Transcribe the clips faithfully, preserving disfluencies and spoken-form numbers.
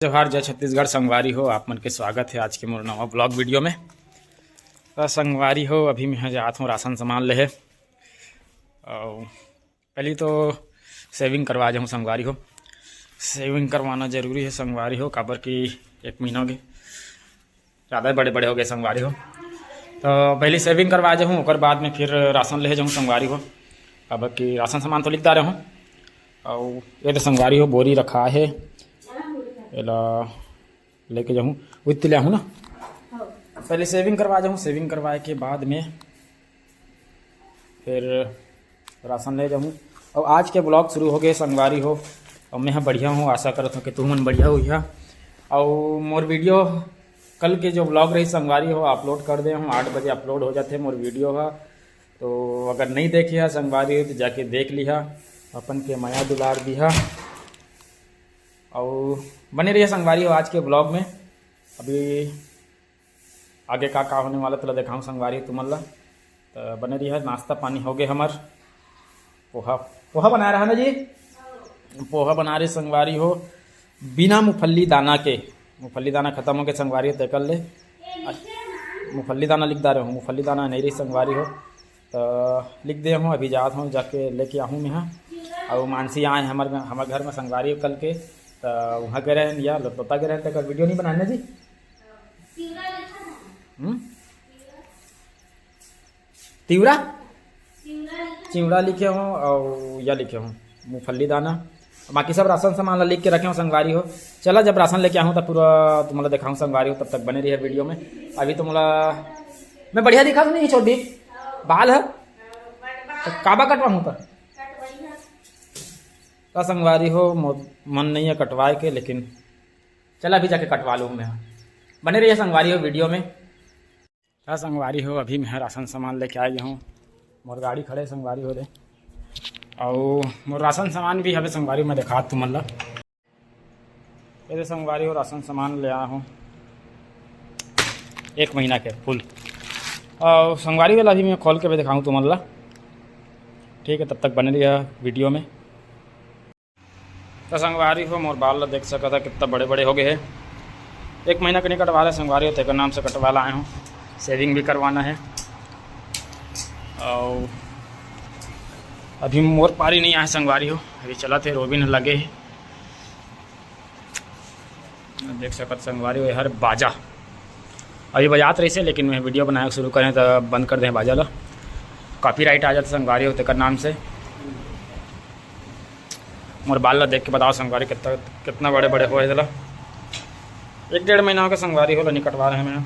जोहार, जय छत्तीसगढ़ संगवारी हो, आप मन के स्वागत हे आज के मोर नवा vlog video में। त संगवारी हो, अभी मैं जात हूँ राशन सामान लेहे। अउ पहली तो shaving करवा जाहूँ संगवारी हो। Shaving करवाना जरूरी हे संगवारी हो, काबर कि एक महीना हो गे, ज़्यादा बड़े बड़े हो गे संगवारी हो। तो पहली shaving करवा जाहूँ, ओकर बाद में फिर राशन लेहे जाहूँ संगवारी हो, काबर कि राशन सामान तो लिख डारे हूँ। अउ ये तो संगवारी हो, बोरी रखा हे, एला लेके जाहूँ, उत ले आहूँ ना। पहले shaving करवा जाहूँ, shaving करवाए के बाद में फिर राशन ले जाहूँ। अउ आज के vlog शुरू हो गे संगवारी हो। अउ मैं ह बढ़िया हूँ, आशा करत हूँ कि तुमन बढ़िया होइहा। अउ मोर video कल के जो vlog रही संगवारी हो, upload कर दे हूँ, आठ बजे upload हो जाथे मोर video ह। तो अगर नहीं देखे हा संगवारी हो तो जाके देख लिहा, अपन के मया दुलार दिहा। अउ बने रहिहा संगवारी हो आज के vlog में। अभी आगे का का होने वाला तेला देखाऊँ संगवारी हो तुमन ला। तो बने रहिहा, नाश्ता पानी हो गे हमर। पोहा, पोहा बनाए रहा ना जी, पोहा बना रहे संगवारी हो, बिना मूंगफली दाना के। मूंगफली दाना खत्म हो गे संगवारी हो, तेकर ले मूंगफली दाना लिख डारे हूँ, मूंगफली दाना नहीं रही संगवारी हो। तो लिख दे हूँ, अभी जात हूँ, जाके लेके आहूँ मैं हा। अउ मानसी आए हमर, हमर घर में संगवारी हो कल के, तो वहाँ गए रहे या लोटोता गए रहे, तेकर video नहीं बनाए ना जी। हम्म? तिवरा, चिवड़ा लिखे हूँ अउ या लिखे हूँ मूंगफली दाना, बाकी सब राशन सामान ला लिख के रखे हूँ संगवारी हो। चला, जब राशन लेके आहूँ तब पूरा तुमला देखाऊँ संगवारी हो, तब तक बने रहिहा video में। अभी तुमला मैं बढ़िया दिखा तो नहीं छोड़ दी, बाल है तो काबर कटवाहूँ त का संगवारी हो, मो-, मन नहीं है कटवाए के, लेकिन चला अभी जाके कटवा लूँ मैं। बने रहिहा संगवारी हो video में। हाँ संगवारी हो, अभी मैं राशन सामान लेके आ गया हूँ। मोर गाड़ी खड़े संगवारी हो दे, अउ मोर राशन सामान भी हवे संगवारी, मैं दिखात तुमन ला। ये दे संगवारी हो, राशन सामान ले आया हूँ एक महीना के full। अउ संगवारी वाला भी मैं खोल के भी दिखाऊँ तुमन ला। ठीक है, तब तक बने रहिहा video में। तो संगवारी हो, मोर बाल ला देख सकत हा, कितना बड़े बड़े हो गए हे। एक महीना के नहीं कटवा रहे संगवारी हो, तेकर नाम से कटवा लाए हूँ। Shaving भी करवाना है। अउ अभी मोर पारी नहीं आए संगवारी हो, अभी चलत हे, रोबिन लगे हे। देख सकत संगवारी हो, हर बाजा अभी बजात रहिसे, लेकिन मैं video बनाए शुरू करें तो बंद कर दे बाजा ला, copyright आ जाता संगवारी हो, तेकर नाम से। मोर बाल ला देख के बताओ संगवारी, कितना, कितना बड़े बड़े होए हे तेला। एक डेढ़ महीना हो गया संगवारी हो, ला नहीं कटवा रहे मैं।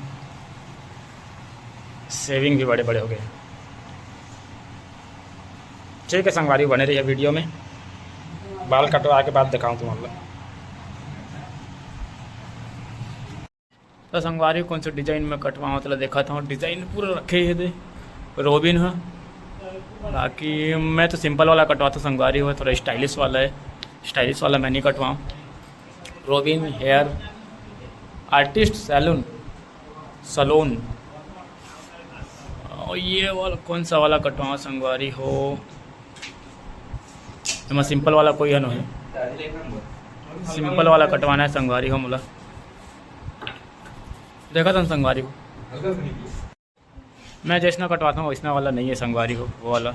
Shaving भी बड़े बड़े हो गए। ठीक है संगवारी, बने रहिहा video में, बाल कटवा के बाद दिखाऊँ तुमन ला। तो संगवारी, कौन सा design में कटवाऊँ, तेला देखत हूँ, design पूरा रखे हे दे रोबिन ह। बाकी मैं तो simple वाला कटवाता हूँ संगवारी हो, थोड़ा stylish वाला है, stylish वाला मैं नहीं कटवाऊँ। Robin hair artist salon, salon। और ये वाला कौन सा वाला कटवाऊँ संगवारी हो, एमा simple वाला कोई है नहीं, simple वाला कटवाना है संगवारी हो मोला। देखत हन संगवारी हो, मैं जैसना कटवाता हूँ वैसना वाला नहीं है संगवारी हो, वो वाला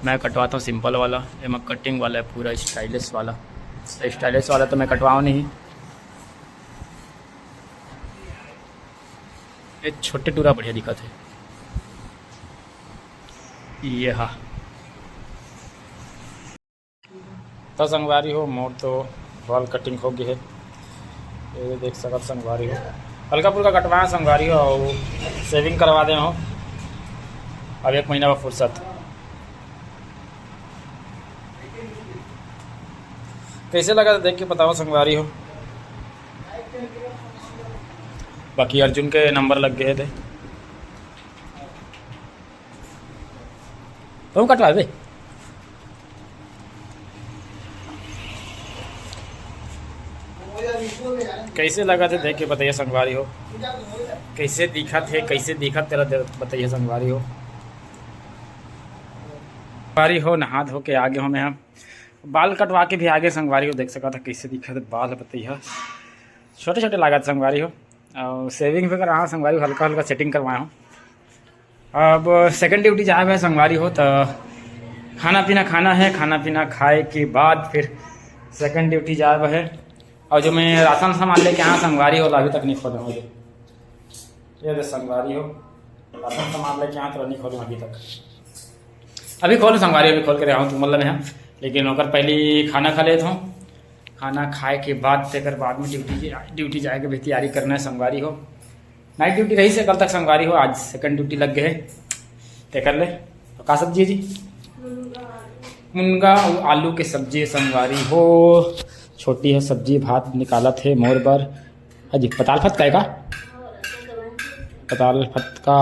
मैं कटवाता हूँ simple वाला। एमा cutting वाला है पूरा stylish वाला, तो stylish वाला तो मैं कटवाऊँ नहीं। ये छोटे टूरा बढ़िया दिखत हे। ये हा। तो संगवारी हो, मोर तो बाल cutting हो गए हे, ये देख सकत संगवारी हो, हल्का फुल्का कटवाए संगवारी हो, अउ shaving करवा दे हो। अब एक महीना बाद फुर्सत। कैसे लगा था देख के बताओ संगवारी हो। बाकी अर्जुन के number लग गए थे, तुम कटवा दे। कैसे लगा थे देख के बताइए संगवारी हो, कैसे दिखत हे, कैसे दिखत तेला दे-, बताइए संगवारी हो। संगवारी हो, नहा धो के आगे हो मैं, हम बाल कटवा के भी आगे संगवारी हो, देख सकत हा कैसे दिखत हे बाल, बताइए। छोटे छोटे लागत संगवारी हो। अउ सेविंग भी करा संगवारी हो, हल्का हल्का सेटिंग करवाया हूँ। अब सेकंड ड्यूटी जाए हुए संगवारी हो, तो खाना पीना खाना है, खाना पीना खाए के बाद फिर सेकंड ड्यूटी जाए हुए है। और जो मैं राशन सामान लेके आया संगवारी हो, अभी तक नहीं खोले हो। ये दे संगवारी हो, राशन सामान लेके आया तो नहीं खोले अभी तक। अभी खोल संगवारी, अभी खोल के रहा हूँ तुम मतलब यहाँ, लेकिन ओकर पहले खाना खा लेता हूँ। खाना खाए के बाद, तेकर बाद में ड्यूटी, ड्यूटी जाए के भी तैयारी करना है संगवारी हो। नाइट ड्यूटी रही से कल तक संगवारी हो, आज सेकंड ड्यूटी लग गए है। तेकर ले तो का सब्जी है जी? मुनगा अउ आलू के सब्जी है संगवारी हो। छोटी है सब्जी, भात निकालत है मोर बर। हाँ जी, पताल फत का है का? पताल फत का।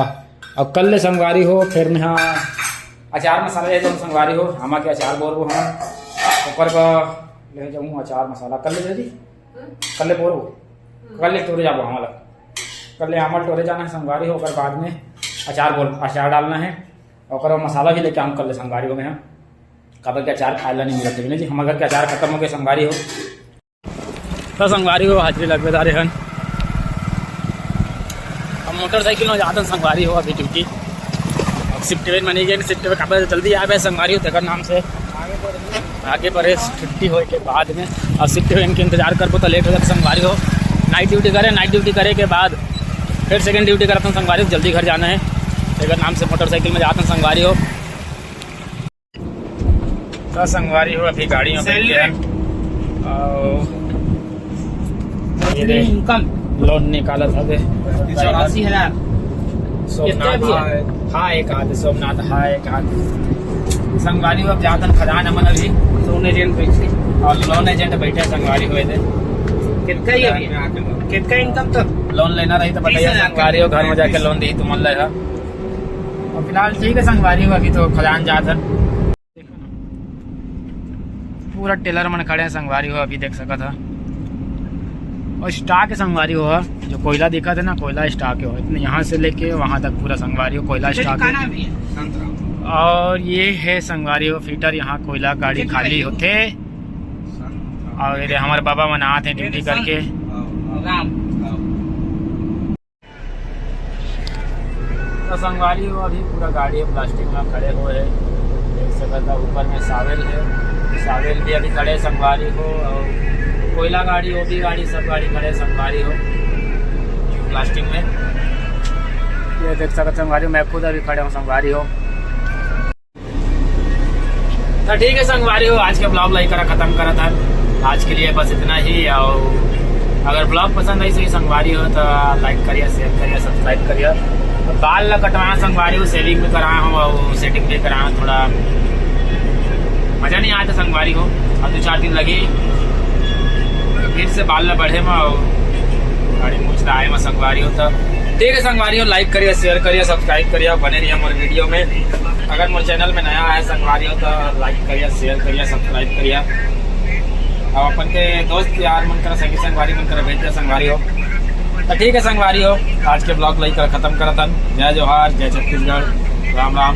अब कल ले संगवारी हो, फिर मैं हाँ अचार मसाला ले जाऊँ संगवारी हो, आमा के अचार बोरबो हम, ओकर का ले जाऊँ अचार मसाला कल ले जी, कल ले बोरबो, कल ले टोरे जाबो आमा ला, कल ले आमा टोरे जाना है संगवारी हो, ओकर बाद में अचार बोर, अचार डालना है, ओकर मसाला भी लेके आऊँ कल ले संगवारी हो मैं हाँ, काबर के अचार खाए ला नहीं मिलत है जी, हमर घर के अचार खत्म हो गए संगवारी हो। तो संगवारी हो, हाजिरी लगबे दारे हन। अब मोटरसाइकिल में जातन संगवारी हो अभी ड्यूटी। अब शिफ्ट वेन मनी गए, शिफ्ट वेन काबर जल्दी आवे संगवारी हो, तेकर नाम से आगे बढ़े छुट्टी होए के बाद में। अब शिफ्ट वेन के इंतजार करबो तो लेट हो जाता संगवारी हो। नाइट ड्यूटी करे, नाइट ड्यूटी करे के बाद फिर सेकंड ड्यूटी करतन संगवारी हो, जल्दी घर जाना है। तेकर नाम से मोटरसाइकिल में जातन संगवारी हो। तो संगवारी हो, अभी गाड़ी में बैठ गया। और ये दे, इनकम लोन निकालत हवे। चौरासी हजार। सोमनाथ कितना भी है? हाँ, एक आध सोमनाथ, हाँ, एक आध। संगवारी हो, अब जातन खदान हमन अभी। लोन एजेंट बैठे। और लोन एजेंट बैठे संगवारी हो, ये दे। कितना ही अभी? कितना इनकम तो? लोन लेना रही तो बताइए तीस हजार संगवारी हो, घर में जाके लोन दी तुमन लेगा। और फिलहाल ठीक है संगवारी हो, अभी तो खदान जात हन। पूरा टेलर मन खड़े हैं संगवारी हो, अभी देख सकत ह। और स्टॉक है संगवारी हो, जो कोयला दिखत है ना, कोयला स्टॉक है, इतने यहाँ से लेके वहाँ तक पूरा संगवारी हो कोयला स्टॉक है। और ये है संगवारी हो फीटर, यहाँ कोयला गाड़ी खाली होते। और ये हमारे बाबा मन आते हैं ड्यूटी करके। राम। तो संगवारी हो, अभी पूरा गाड़ी प्लास्टिक में खड़े हुए हैं, देख सकत ह। ऊपर में सावेल है, सावेल भी अभी खड़े संगवारी हो, और कोयला गाड़ी, ओबी गाड़ी, सब गाड़ी खड़े संगवारी हो प्लास्टिक में। ये देख सकत संगवारी हो, मैं खुद अभी खड़े हूँ संगवारी हो। तो ठीक है संगवारी हो, आज के ब्लॉग ला इही करा खत्म करत हन। आज के लिए बस इतना ही। और अगर ब्लॉग पसंद आई सही संगवारी हो तो लाइक करिए, शेयर करिए, सब्सक्राइब करिए। बाल ला कटवाना संगवारी हो, सेविंग भी कराया हूँ और सेटिंग भी कराया हूँ। थोड़ा मजा नहीं आया था संगवारी हो, अब दो चार दिन लगी फिर से बाल ला बढ़े में और गाड़ी मूछ ला आए में संगवारी हो। तो ठीक है संगवारी हो, लाइक करिए, शेयर करिए, सब्सक्राइब करिए, बने रहिए हमारे वीडियो में। अगर मोर चैनल में नया है संगवारी हो तो लाइक करिए, शेयर करिए, सब्सक्राइब करिए। अब अपन के दोस्त यार मन करा, सगी संगवारी मन करा भेज दिया संगवारी हो। तो ठीक है संगवारी हो, आज के ब्लॉग ला इही करा खत्म करत हन। जय जोहार, जय छत्तीसगढ़, राम राम।